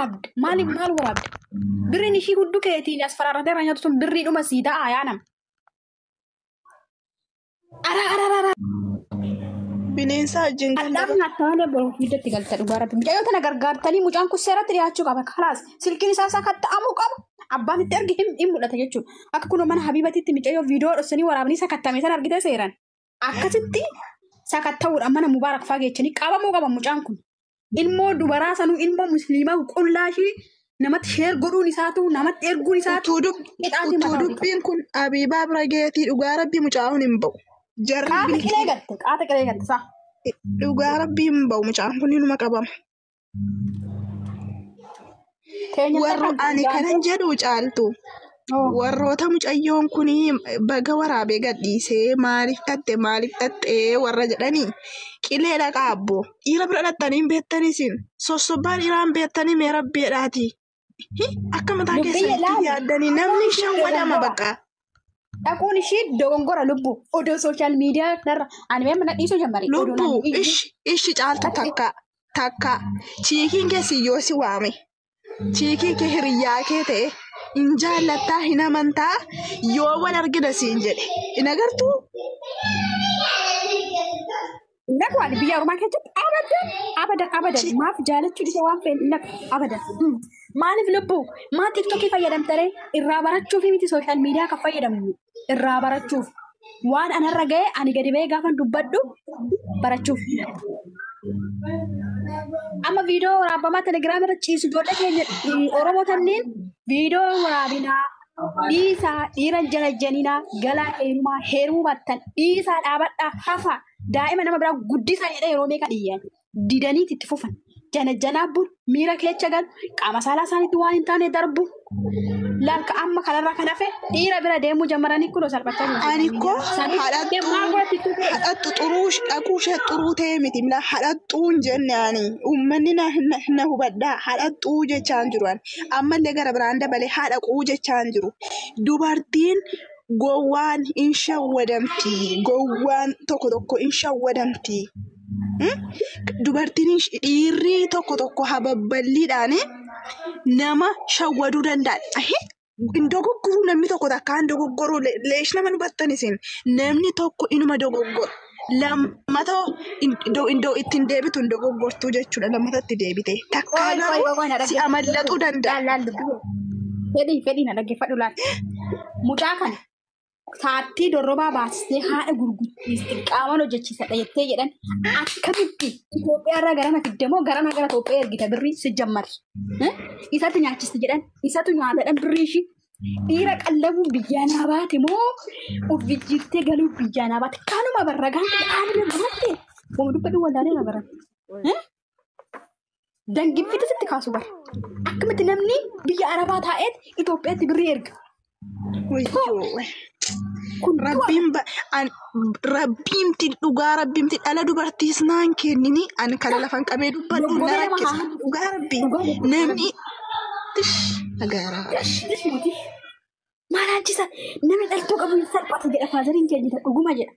waraabda? Maaliif maal waraabda? Birriin ishii hudduu keetiin as fararratee irraa nyaatu sun birriidhuma sii ta'a yaa nama. Ara ara ara. Bineensa wajjin kan Addaaf nyaatta malee boru fiiddatti galta dhugaa rabbi. Mucayyoo tana gargaartanii mucaan kun seeratti dhiyaachuu qaba. Kalaas silkiin isaa isaa katta'amuu qaba. Abbaan itti arge hin mul'ata jechuudha. Akka kunoo mana Habiibatitti mucayyoo viidiyoo dhoksanii waraabanii sakattame sana argite seeran. Akkasitti sakatta'uudhaan mana Mubaarak fa'aa geechanii qabamuu qaba mucaan kun. Ilmoo dubaraa sanuu ilmoo musliimaa qullaa ishii namatti sheer godhuun isaatu namatti erguun isaatu qixaatii Utuu mataa ofii qaba. Dubbiin kun Abiibaa bira geetii dhugaa rabbii mucaan hin ba'u. Jarri Qaata bilchii qilee galte qaata qilee galte saa. Dhugaa rabbii hin ba'u mucaan kun inuma qabama. Teenya Warro kan ani kanan jedhu caaltu. Warroota mucayyoon kun baga waraabee gadhiisee maaliif dhatte maaliif dhattee warra jedhanii qilee dhaqaa abboo. Dhiira bira dhattanii hin beektanii isin. Sossobbaa dhiiraa hin beektanii mee rabbiidhaati. Akka mataa Lubbiyya keessanitti laali. yaaddanii namni shawwadama bakka. Dhaquun ishii dogongora lubbu odoo social media narra ani mee mana dhiisuu jammari odoo Lubbu naan iyyu. ishi ishi caaltu takka takka chiikiin kee siyyoo si waame. Chiikii kee hiriyyaa kee ta'e hin jaallattaa hin amantaa yoo wal argina siin jedhe hin agartuu? Naqu ani biyya ormaa keessatti abadan abadan abadan maaf jaalachuu dhisa waan fe'in naqu abadan. Maaliif lubbu maa tiktokii fayyadamtaree irraa barachuuf miti social media kan fayyadamnu irraa barachuuf waan anarra ga'e ani gadi ba'ee gaafan dubbadhu barachuuf. Amma viidiyoo waraabamaa telegiraam irra ciisu ijoollee keenya Oromoo kanneen viidiyoo waraabinaa dhiisaa dhiira jalajjaninaa galaa heerumaa heerumuu baattan dhiisaa dhaabadhaa hafa daa'ima nama biraa guddisaa jedhee yeroo meeqa dhiyyan didaniit itti fufan jana janaa bulu miira keessa galu qaama saalaa isaaniitti waan hin taane darbu laalka amma kanarraa kan hafe dhiira bira deemuu jammaranii kunoo salphachaa jiru. Ani koo Saniif haadhattuu maal godhatti haadhattu xuruu dhaquu ishee xuruu ta'e miti mila haadhattuu hin jenne ani uummanni na na hubadhaa haadhattuu jechaan jiru ani ammallee gara biraan dabalee haadhaquu jechaan jiru dubartiin gowwaan hin shawwadamti gowwaan tokko tokko hin shawwadamti. Dubartiin dhiirri tokko tokko hababballiidhaan nama shawwaduu danda'a. Hin dogoggoruu namni tokko takka hin dogoggoruu leesh nama hubattan isin namni tokko inuma dogoggora. Lammata ittiin deebitu hin dogoggortuu jechuudha lammata itti deebite. Takkaa Qoy qoy garuu qoy qoy na si dhaggeeffadhu. amallaxuu danda'a. Laal laal dubbii. Fedhii fedhii na dhaggeeffadhu laal. Mucaa kana saattii dorrobaa baastee haadha gurgurtiisti qaamaan hojjechiisadha jettee jedhan akkamitti Itoophiyaa irraa garana fidde moo garana gara Itoophiyaa ergita birrii si jammari. Isatti nyaachisti jedhan isatu nyaatadhan birrii ishii. Dhiira qallabuu biyyaa naa baate moo of jijjiirtee galuu biyyaa naa baate kanuma barragaan ta'e aannan baratte wama dubbadhu wallaalee na baran. Dangiffita sitti kaasu bara. Akkamitti namni biyya Arabaa taa'eet Itoophiyaatti birrii erga. Wayyoo. Kun du'a. Rabbiin rabbiimti dhugaa rabbiimti dhala dubartiis naan kennini ani kana lafan qabee dubbadhu na Dogoggoree nama rakkisa haa dhugaa rabbii dhugaa dogoggoree. Namni tish nagaaraa. Maal achisa namni dhaltuu qabu hin salphata jedha faazariin keenya jedha dhuguma jedha.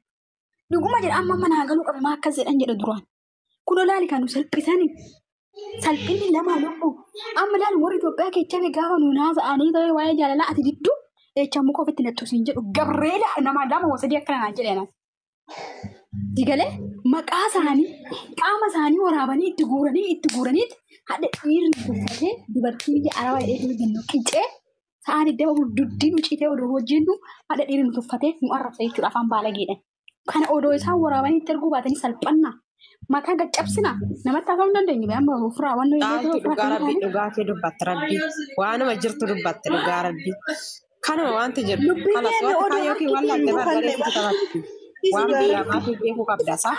Dhuguma jedha amma mana haa galuu qabe maa akkas jedhan jedha duraan. Kun olaali kan nu salphisanii. Salphinni lama lubbu. Amma laal warri Itoophiyaa keessaa gaafa nu naasa'anii ta'e waa'ee jaalalaa ati didduu jecha muka ofitti nattu siin jedhu Gabreela nama lama wasadii akkana naan jedhe anaan. Digalee maqaa isaanii qaama isaanii waraabanii itti guuranii itti guuraniitti hadha dhiirri tuffatee dubartii biyya Arabaa jedhee jennu qicee sa'aan 24 duddiin ucitee odoo hojjennu hadha dhiirri nu tuffatee nu arrabsa jechuudha afaan baalageedhaan. Kana odoo isaan waraabanii itti erguu baatanii salphannaa. Mataa gaccabsinaa namatti haasa'uu hin dandeenyu amma ofirraa waan nuyi Caaltu ofirraa dhugaa kan rabbii taane. Dhugaa kee dubbatte rabbii waanuma jirtu dubbatte dhugaa rabbii kanuma wanti jiru Lubbiin kanas keenya wanti odoo kaan yookiin waan harki laatte Hin barbaadee hubanne sitti taphatti waan dhugaa biyyaa rabbii. maatii beekuu qabda saa.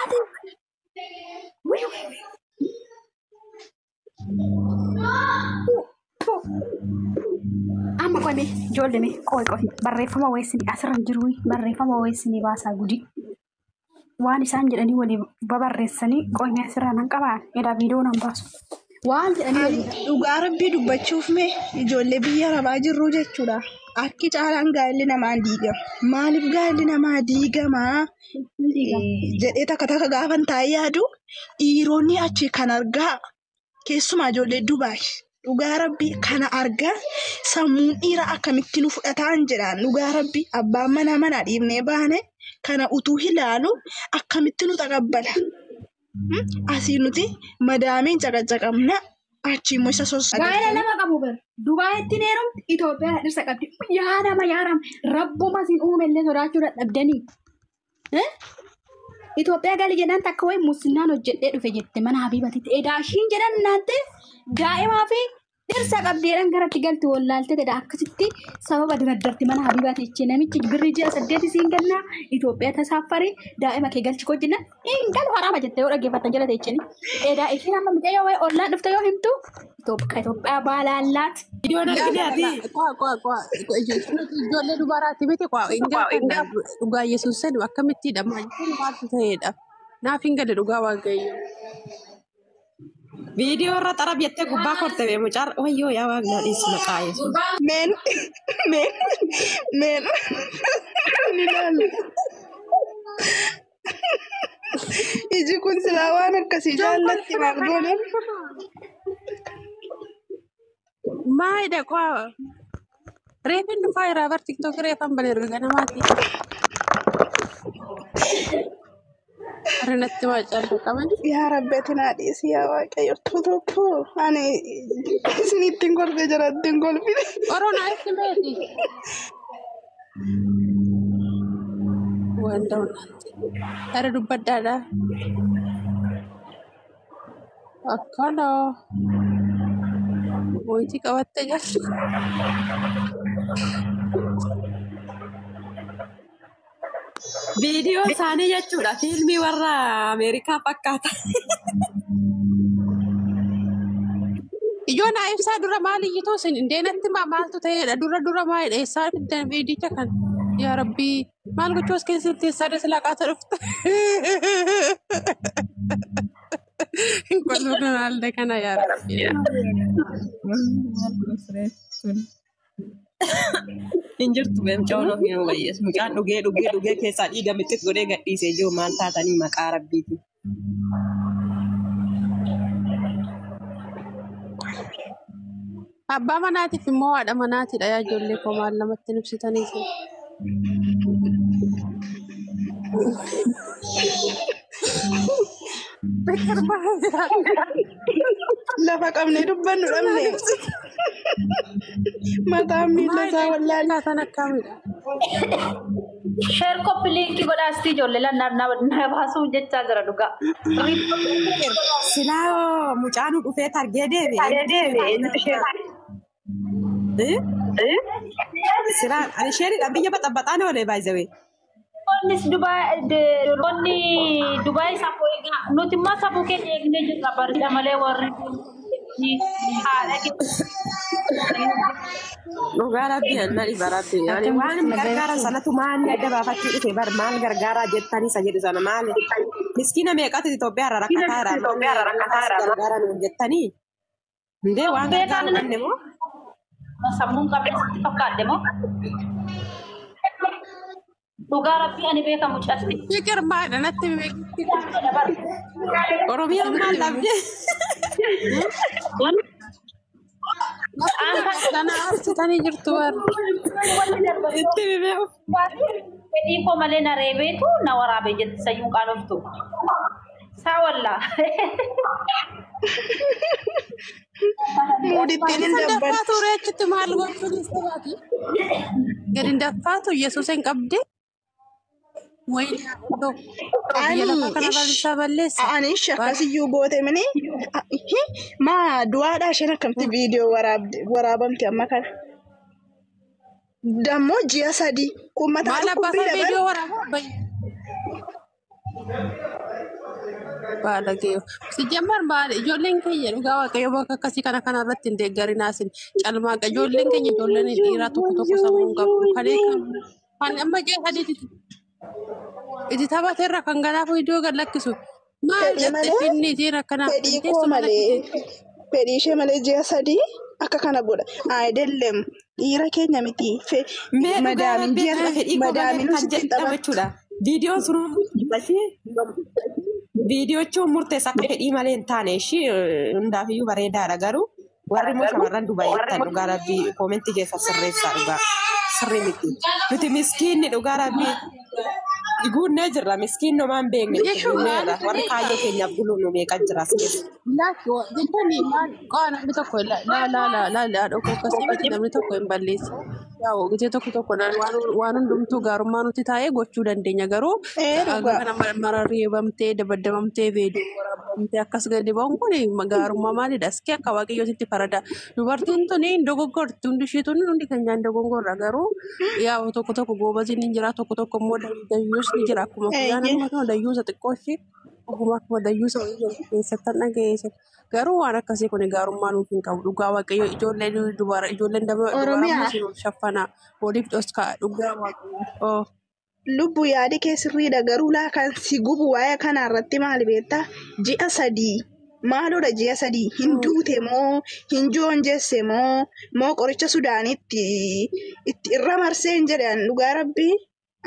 Wii wii wii. Amma qoy ijoollee mee qoy qoy barreeffama weessinii asirra hin jiru barreeffama weessinii baasaa gudii. Waan isaan jedhanii walii babarreessanii qoy mee asirraa nan qabaa edaa viidiyoo nan baasu. Waan jedhanii Ani walii dhugaa rabbii dubbachuuf mee ijoollee biyya arabaa jirru jechuudha. Akki caalaan gaa'elli namaa diigama. Maaliif gaa'elli namaa diigamaa jedhee takka takka gaafan taa'ee yaadu dhiironni achi kan argaa keessumaa ijoollee Dubaay. Dhugaa rabbii kana argaa sammuun dhiiraa akkamitti nu fudhataan jedhaan dhugaa rabbii abbaan manaa manaa dhiibnee baane kana utuu ilaalu akkamitti nu taqabbala. Asii nuti madaamiin caqacaqamna achi immoo isa Gaa'ela lama qabu bar. Dubaayitti heerumti Itoophiyaa dhirsa qabdi. Yaa nama yaa nama rabbuma isin uumellee sodaachuu dadhabdanii. Itoophiyaa gali jedhan takka wayi musliimaan hojjedhee dhufe jette mana Habiibatitti. Edaa ishiin jedhan naatte daa'imaa fi dhirsa qabdeedhaan garatti galti wallaaltee jedha akkasitti sababa diraddarti mana Habiibaati jechee namichi birrii ji'a 8 siin kennaa Itoophiyaa tasaaffari daa'ima kee galchi koo jenna hin galu haraama jette yoo dhaggeeffattan jala teechini. Edaa ishiin amma mucayyoo wayi ollaan dhufte yoo himtu Itoophiyaa baalaallaat. Viidiyoon argine ati. Ijoollee dubaraati miti dhugaa Yesuus sadu akkamittiidha maaltu ta'eedha. Naaf hin galle dhugaa Waaqayyo. Viidiyoo irra xarab jettee gubbaa korte bee mucaan wayyoo yaa waaqnaa dhiisi maqaa Yesuus. Meen meen meen ni ilaalu. Iji kun silaa waan akkasii jaallatti maal goona? Maalidha qaa reefin dhufaa irraa bar tiktookii reefan banee erga ganamaati. Harri natti waa caallu qaban. Yaa Rabbi ati naa dhiisi yaa Waaqayyo tokko ani isinittiin kolfee jarattiin kolfine. Oroonaa itti beeti. Waan daawwannaatti. Harri dubbaddaadha. Akkana. Wayitii qabattee jirti. Viidiyoo isaanii jechuudha fiilmii warra Ameerikaa fakkaata. Ijoo naa ibsaa dura maal iyyituu isin indeenatti maaltu ta'eedha dura dura maalidha eessaa fiddan viidicha kan yaa rabbii maal gochuu as keessatti eessaa silaa qaata dhufte. Hin kolfuu maalde kana yaa rabbii. Hin jirtu mucaan ofii nu bayyeessu. Mucaan dhugee dhugee dhugee keessaa dhiiga mixxit godhee gadhiisee jiru maal taatanii maqaa rabbiiti. Abbaa manaatiif immoo haadha manaatidha yaa ijoollee koo maal namatti ibsitanii isin. Lafa qabnee dubbannu dhabne. Mataan miila isaa wallaalee. Akkaataan akkamidha? Share copy link godhaasti ijoollee na baasuuf jechaa jira dhugaa. Silaa mucaanu dhufee targee deebi'e. Silaa ani isheedha biyya baxabaxaan oolee baay'isawee. Innis Dubaay Dubaay safuu eegaa nuti immoo safuu keenya eegnee jirra bareeda malee warri haadha keenya. Dhugaa rabbii anna dhiba rabbii. Ani waan gargaara sanatu maal adda baafachuu dhufe bar maal gargaaraa jettanii isa jedhu sana maal miskiina meeqatu Itoophiyaa irra rakkataa jira gargaara nuun jettanii. Indee waan gargaaru qabne moo? Sammuun qabne sitti fakkaadde moo? Dhugaa rabbii ani beekamu casti. Fikir maalidha natti beekitti. Oromiyaan maal dhabde? Sana arsitanii jirtu warri. Itti bibee of. Fedhii koo malee na reebeetu na waraabee jetti sayyuun qaanoftu. Saa wallaa. Muudittiin hin Gadi dabban. daffaatu reechitti maal gochuun isa baati? Gadi daffaatu Yesuus hin qabde. Wayii biyya lafaa kanarraa isaa balleessa. Ani ishi akkasiyyuu goote mini maa du'aadhaa isheen akkamitti viidiyoo waraabamti amma kana. Dammoo ji'a 3 kun mataa Maal abbaa dhukkubbii isaa dabalu. viidiyoo waraabaa bayi. Baalagee. Sijjammaan maal ijoolleen keenya dhugaa waaqayyo bakka akkasii kana kanarratti hin deeggarinaa isin calmaaqa ijoolleen keenya ijoolleen dhiiraa tokko tokko sammuu hin qabdu. Kalee kan amma ji'a sadiitti itti taphateerra kan ganaaf iddoo gad lakkisu. Maal Fedhii jette malee finni isiin akkanaaf fedhii koo teessuma malee lakkisee. fedhii ishee malee ji'a 3 akka kana godha. Ayidelem dhiira keenya miti. Mee dhugaa Madaamin rabbii ji'a jechuudha fedhii koo malee madaaminuu kan sitti hin jedhamu taphattu. jechuudha. Viidiyoon sun viidiyoochuun murteessa akka fedhii malee hin taane ishii hundaafiyyuu bareedaadha garuu Warri immoo shamarran Dubaay jettan dhugaa rabbii koomentii keessa sirreessaa dhugaa sirrii miti. Nuti miskiinni dhugaa rabbii guunnee jirra miskiin nomaan beekne Jechuun guunneerra maaliif warri kaayyoo keenyaaf guluun nu meeqa jira as keessa. Laaki jechuun maal qaa namni tokko la la la la la dhokko akkasii miti namni tokko hin balleessu. Yaa'u gisee tokko tokko waan hundumtuu gaarummaa nuti taa'ee gochuu dandeenya garuu Ee akka dhugaa. kana mararreeffamtee dabaddabamtee veediyoo waraabamtee akkas gadi ba'uun kun gaarummaa maalidha? Iski akka waaqayyootitti farada. Dubartiin tuni hin dogoggorti hundi ishee tuni hundi keenyaan dogoggorra garuu yaa'u tokko tokko goobaziin ni jira tokko tokko immoo dayyuus ni jira akkuma guyyaan Eeyyee. amma kana dayyuusa xiqqoo ishee ogummaa akkuma dayyuusa wayii jedhu keessattan dhageesse. Garuu waan akkasii kun gaarummaa nuuf hin qabu. Dhugaa waaqayyo ijoollee dubara ijoolleen dubara Oromiyaa. ammas nuuf shaffana waliif dhoskaa dhugaa waaqayyo. Oh. Lubbu yaadi kee sirriidha garuu laa kan si gubu waa'ee kana irratti maali beektaa? Ji'a 3 maaloodha ji'a 3 hin duute moo hin joonjesse moo moo qoricha Sudaanitti itti irra marsee hin jedhan dhugaa rabbii.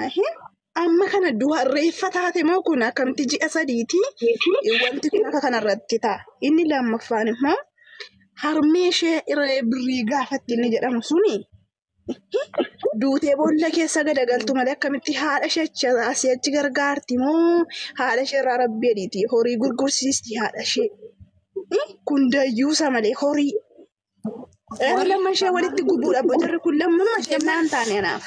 Ahin, amma kana du'a reeffa taate moo kun akkamitti ji'a 3ti wanti kun akka kanarratti ta'a. Inni lammaffaan immoo harmee ishee irra birrii gaafatti inni jedhamu suni. Duutee boolla keessa gadagaltu malee akkamitti haadha ishee asii achi gargaarti moo haadha ishee irraa rabbi jedhiiti horii gurgursiisti haadha ishee. Kun dayyuusa malee horii. Eerri lamma ishee walitti gubuudha bocarri kun lammumma ishee naan taane anaaf.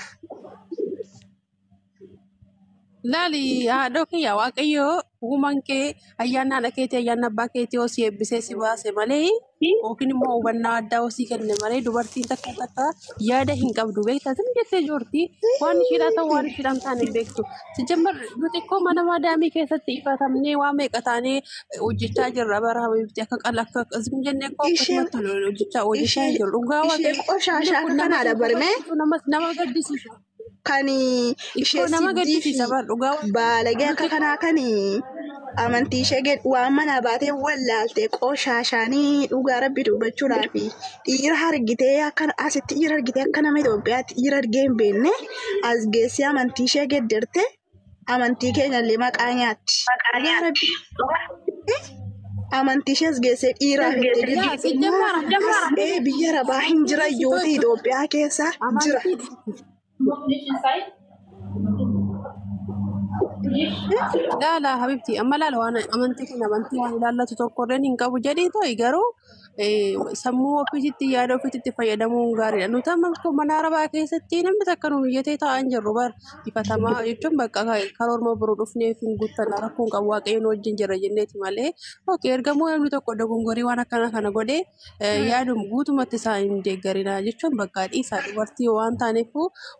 Laali haadhoo kiyya waaqayyo uumaan kee ayyaana haadha keetii ayyaana abbaa keetii osii eebbisee si baase malee yookiin immoo hubannaa addaa osii kenne malee dubartiin takka takka yaada hin qabdu beektaa sin jettee jirti waan isheedhaa ta'u waan isheedhaan taane hin beektu. Sijjamar nuti ikkoo mana madaamii keessatti ifatamnee waa meeqa taanee hojjechaa jirra bara habiibti akka qala akka sin jennee akkoo Ishee akkasumatti hojjechaa hojjechaa ishee hin jiru. Dhugaa ishee waaqayyo qoshaashaa inni akka kun nama kanaadha barmee nama gaddisiisa. kan ishee Ikkoo nama siddii fi gaddisiisa bara dhugaa baalagee akka nuti kanaa kan amantii ishee waan manaa baatee wallaaltee qoshaashaanii dhugaa rabbi dubbachuudhaaf dhiira argitee akka asitti dhiira argitee akka nama Itoophiyaatti dhiira argee hin beekne as geessee amantii ishee geddarte amantii keenya illee maqaa nyaatti. Dhugaa rabbi amantii ishee as geessee dhiiraaf itti yaa jirti. sijjamar As biyya rabaa hin jiran yoo ta'e Itoophiyaa keessa jira. amantii laala habibti amma laala waan amantii kun amantii waan ilaallatu tokkolleen hin qabu jedhii to'i garuu sammuu ofiisitti yaada ofiisitti fayyadamuun gaariidha. Nuti amma akkuma mana arabaa keessatti namni takka nu biyyatee taa'aa hin jirru bar ifatamaa jechuun bakka karoorma biroo dhufneef hin guuttanna rakkoon qabu waaqayyoon wajjin jira jenneeti malee. Okay ergamoo namni tokko dogongorii waan akkana kana godhee yaadum guutumatti isaa hin deeggarina jechuun bakka dhiisaa dubartii waan taaneef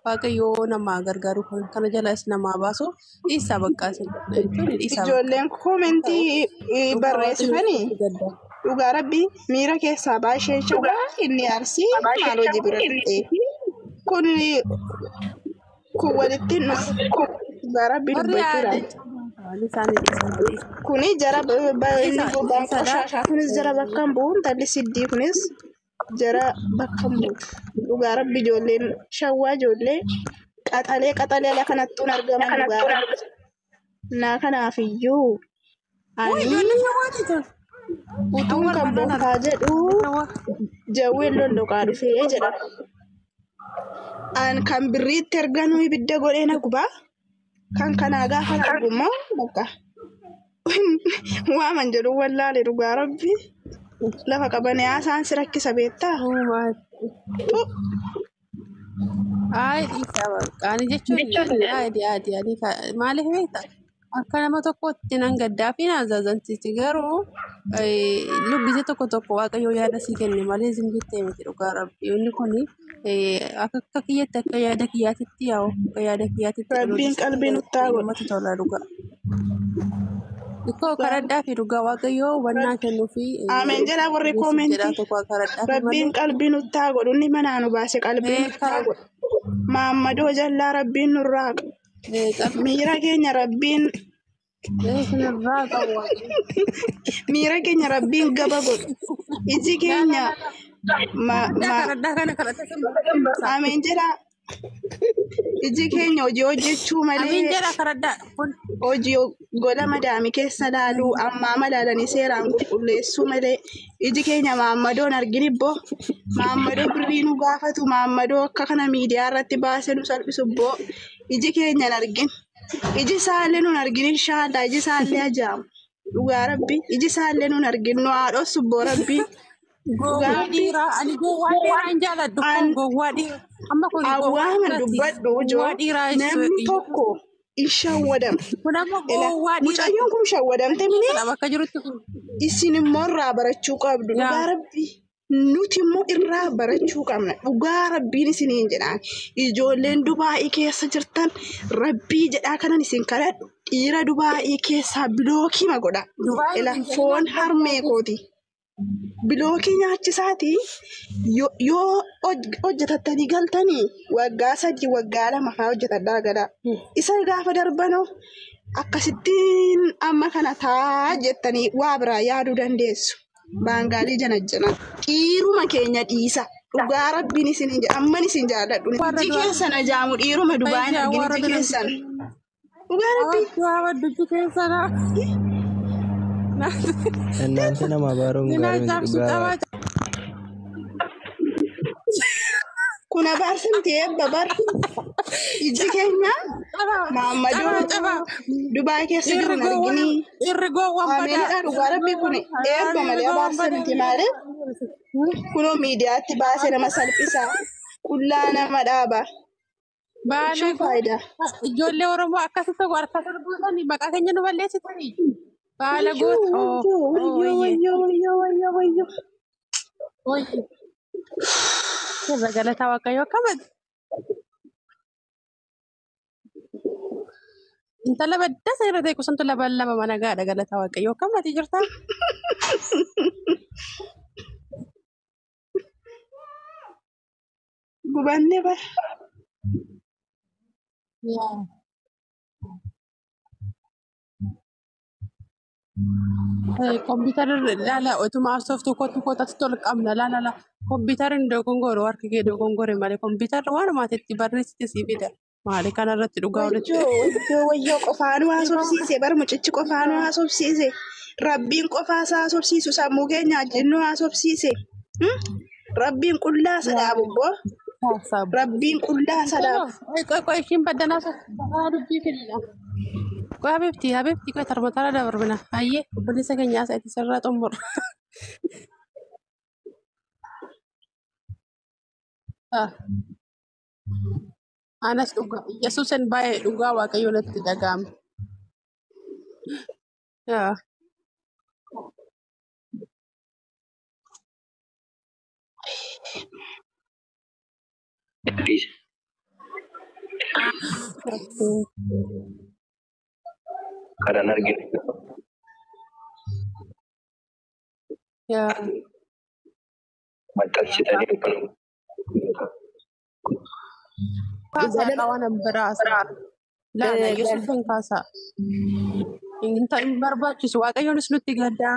waaqayyoo nama gargaaru kana jalas namaa baasu dhiisaa bakka isin jechuun dhiisaa bakka. Ijoolleen koomentii Dhugaa waaqayyoo barreessifanii gadda. dhugaa rabbii miira keessaa baashee shabaa inni arsii maal hojii bira dhufee kun kun walitti hin dhufu dhugaa rabbii Warri yaada dubbachuudhaaf. isaanii dhiisaa dhiisaa. Kuni jara inni Dhiisaa gubbaan dhiisaadha. qoshaashaa kunis jara bakka hin bu'u intalli siddii kunis jara bakka hin buutu. Dhugaa rabbi ijoolleen shawwaa ijoollee qaxalee qaxalee ala kanattuun argaman dhugaa rabbi. Naa kanaafiyyuu Wuu ani ijoolleen shawwaati tun. utuun Awwaal kan barraan bokkaa jedhu shawwaa. jawween lolloqaa dhufee jedha. An kan birriitti erganuu ibidda godhee na gubaa. Kan kanaa gaafa argu immoo bakka waaman jedhu wallaale dhugaa rabbi. Lafa qabanii haasaan si rakkisa beektaa? Uumaa. Ay dhiisaa bakka ani jechuun adi adi ani maaliif beektaa? Akka nama tokkotti nan gaddaa fi na azaazansiisi garuu lubbise tokko tokko waaqayyoo yaada sii kenne malee isin jettee miti dhugaa rabbi inni kun akka akka kiyyatti akka yaada kiyyaatitti yaa'u akka yaada kiyyaatitti dhaloota Rabbiin qalbii nuttaa godha. namatti tola dhugaa. Ikkoo kadhadhaa fi dhugaa waaqayyoo hubannaa kennuu fi Ameen jedhaa warri jedhaa koomentii. tokko kadhadhaa fi malee. Rabbiin qalbii nuttaa godhu inni manaa nu baase qalbii nuttaa godhu. Maammadoo jallaa rabbiin nurraa qabu. Qalbii Miira keenya rabbiin sinirraa qabu waaqayyo. miira keenya rabbiin gaba godhu. Iji keenya ma Kadhadhaa ma kadhadhaa kana kadhadhaa ameen jedhaa. Iji keenya hojii hojjechuu Amiin malee jedha karaddaa. Kun hojii gola madaamii keessa laaluu ammaa malaalanii seeraan qulqulleessuu malee iji keenya maammadoon argin ibboo maammadoo birrii nu gaafatu maammadoo akka kana miidiyaa irratti baasee nu salphisu ibboo iji keenya hin argin iji isaallee nun argin inshaallah iji isaallee ajaamu dhugaa rabbi iji isaallee nun argin nu haadhossu ibboo rabbi dhugaa gowwaa rabbi dhiiraa ani gowwaa dhiiraa hin jaaladhu kun an gowwaa dhiiraa amma kun gowwaa awwaaman dhiiraati dubbadhu gowwaa ijoo dhiiraa namni tokko hin shawwadama. kun amma Ila gowwaa dhiiraati mucayyoon kun shawwadamte minee kana bakka jirutti kun isin immoo irraa barachuu qabdu yaa dhugaa rabbii nuti immoo irraa barachuu qabna dhugaa rabbiin isiniin jedhaan ijoolleen Dubaa'ii keessa jirtan rabbii jedhaa kanan isin kadhadhu dhiira Dubaa'ii keessaa bilookii ma godha Dubaay ila hin foon jedhinaa harmee kooti bilookii nyaachisaatii yoo hojjetattanii galtanii waggaa 3 waggaa 2 faa hojjetadhaa galaa isa gaafa darbanoo akkasittiin amma kana taa jettanii waa biraa yaaduu dandeessu. Baangaalii jana jana dhiiruma keenya dhiisa. Dhugaa rabbiin isin amman isin jaalladhu. warra Iji du'aa keessan ajaamu dhiiruma Dubaayin fayyaa argin warra iji du'aa keessan. Dhugaa rabbii. Awwa dubbi keessa na እናንተ nama abaaruun na gaarii miti cabsu dhugaa qabaa Kun abaarsamti eebba bar. Iji keenya cabaa maammadoo cabaa cabaa Dubaay keessa jiru Irri hin gowwaan arginii. irri gowwaan badaa Ameenidha dhugaa irri rabbii kun gowwaan eebba irri malee gowwaan abaarsa badaa miti maaliif? Kunoo miidiyaatti baasee nama salphisa. Qullaa nama dhaaba. Baalee Shuu faayidaa. ijoollee Oromoo akkasitti harka sarbuudhaan maqaa keenya nu balleessitanii baala Wayyoo goota wayyoo wayyoo wayyee wayyoo wayyoo wayyoo wayyoo. wayyee irra galataa Waaqayyoo akkamati intala baddaa sana irra ta'e kusantu laba lama mana gaadha galataa Waaqayyoo akkamati jirta. Gubannee bara. Kompiitarri laala otuma haasoftu kottu kotatti tol qabna laala la kompiitarri dogongoro harki kee dogongore malee kompiitarri waanuma ati itti barreessite sii fida maali kanarratti dhugaa walitti. Wayyoo wayyoo wayyoo qofaanuu haasofsiise bara mucichi qofaanuu haasofsiise. Rabbiin qofaa isaa haasofsiisu sammuu keenya ajjennuu haasofsiise. Rabbiin qullaa isa dhaabu boo. Saabu. Rabbiin qullaa isa dhaabu. Qoy qoy ishiin baddanaa baddanaa dubbii fididha. Qoy habibti habibti qoy tarmatara dabarbina hayyee obboleessa keenya as itti sirraa xumur. Anas dhugaa Yesuusin baay'ee dhugaa Waaqayyo natti dhaga'ama. Yaa. Kanan arginu Yaa. maxxansitanii kun Kaasaa qaban biraa laala Yesuusin kaasaa. Hin barbaachisu Waaqayyoonis nutti gaddaa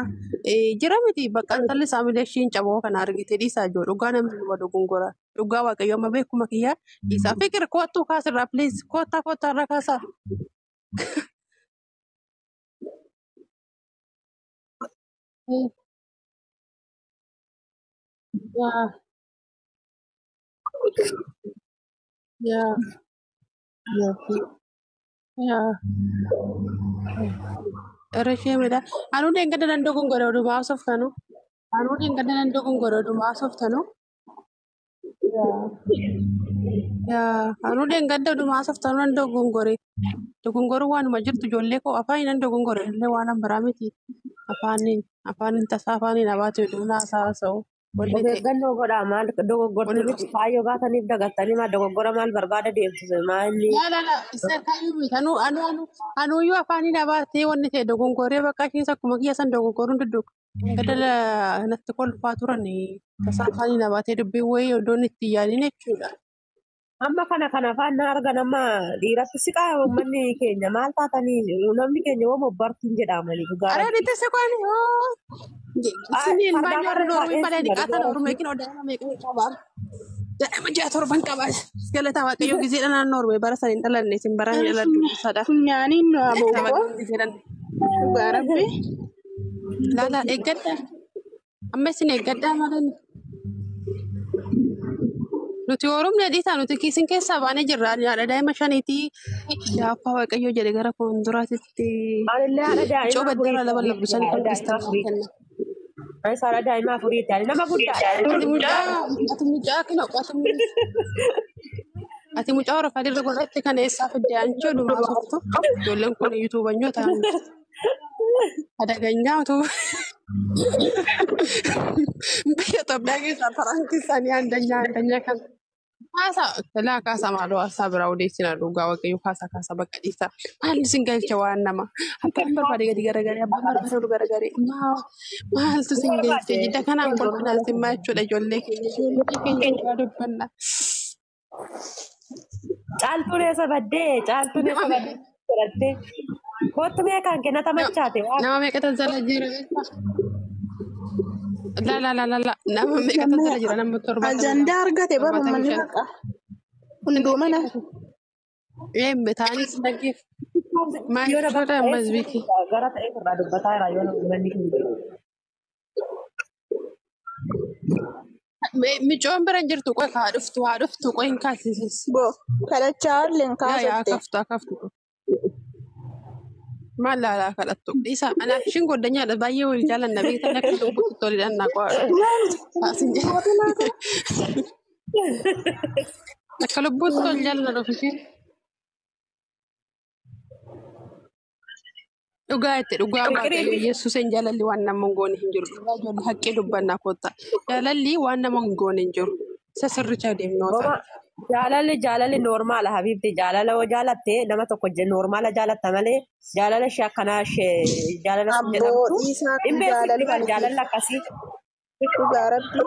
jira miti bakka intalli saamilee ishiin caboo kana argite dhiisaa jiru dhugaa namni nama dogongora dhugaa Waaqayyo amma beekuma kiyyaa dhiisaa fikir kottuu kaasirraa please kottaa kottaa irraa kaasaa. Yaa yaa yaa irra ishee midhaa anuu deengada nan dogongora odumaa haasoftanu anuu deengada nan dogongora odumaa haasoftanu. Yaa anuu deengada odumaa haasoftanu nan dogongore dogongoruu waanuma jirtu ijoollee koo afaan nan dogongore illee waan an biraa miti afaaniin afaaniin tasaa afaaniin abaate oduun haasaa haasa'u Of wanni ta'e eeggannoo godhaa maal dogoggortu wanni miti kaayyoo baataniif dagattanii maal dogoggora maal barbaada deemtu maal Laa laa laa isa kaayyuu miti anuu anuu anuu anuuyyuu afaaniin abaatee wanni ta'e dogongoree bakka ishiin akkuma kiyya san dogongoruun dudduuqa. Gadala natti kolfaa turan tasaa afaaniin abaatee dubbiin wayii odoon itti yaadin jechuudha. Amma kana kana afaan na argan amma dhiiratti siqaa uummanni keenya maal taatanii namni keenya hoo bobbartiin jedhamanii dhugaa Aree rabbi. nitti sekwani hoo. Isiniin Fardaa baay'ee warra warra Oromoo malee taa'ee dhiqaatan dhugaa Oromoo rabbi. eekin odaa meeqa qabaa. Daa'ima ji'a torban qaba. Galataa Waaqayyoo gizeedha naannoo Oromiyaa bara sana hin dhalanne isin bara hin dhaladhu sadha. Funyaaniin nu abooboo dhugaa rabbi. Laala eeggadhaa. Amma isin eeggadhaa malee. Nuti Oromni dhiisaa nuti isin keessaa baanee jirra. Haadha daa'ima shaniitii jaaffaa Waaqayyoo jedhe gara fuulduraatitti. Anillee haadha daa'ima Cooba afuriiti. dara lama labbisanii Haadha kan daa'ima kristaan afuriiti. kenna. Anis haadha daa'ima afuriiti. Ani nama guddaadha. Ati mucaa kana ati mucaa hora falirra godhatte kana eessaa fidde anchoo dhumaa softu ijoolleen kun yuutuubanyoota adaganyaa utuu biyya Itoophiyaa keessaa faranki isaanii andanyaa andanyaa kan kaasa laa kaasa maaloo haasaa biraa odeessina dhugaa waaqayyo kaasa kaasa bakka dhiisa maalli isin galcha waan nama abbaan barbaade gadi garagalee abbaan barbaade ol garagalee maaltu isin galche jidda kanaan kolfinaa isin maa jechuudha ijoollee keenya dhugaa dubbanna. Caaltuun eessa baddee? Caaltuun eessa baddee? Godhattee. Kottu mee kan kennata machaate? Nama meeqa tanzala jira? La la la la la nama meeqa tanzala jira? Nama 75. Ajandaa argate bara Torbaatamii uummanni shan. baqa. Hunduu mana. Eembe ta'anis dhaggeef. Maal Yoona jechuudha bakka ammas beeki. gara ta'e irraa dubbataa jira yoona uummanni kun jiru. Micoon bira hin jirtu qoy haa dhuftu haa dhuftu qoy hin kaasisis. Boo kadhachaa olleen Yaa yaa kaasatte. kaftu haa kaftu. Maal laalaa kadhattu. Dhiisa anaaf ishiin goddanyaadha baay'ee wal jaalanna beektan akka lubbutti tolidhaan naa qo'aadha. Kaasin jedha. Akka lubbutti tol jaalanna dhufu ishiin. Dhugaa itti dhugaa waaqayyo Yesuusin jaalalli waan nama hin goone hin jiru. Dhugaa ijoollee haqqee dubbannaa kotta. Jaalalli waan nama hin goone hin jiru. Isa sirricha deemnoo Homa ta'a. jaalalli jaalalli noormaala habiibti jaalala yoo jaalatte nama tokko noormaala jaalatta malee jaalala ishee akkanaa ishee jaalala sun Abboo jedhamtu dhiisaa hin kun beeksifti jaalala bar miti. jaalalli akkasii. Dhugaa rabbi.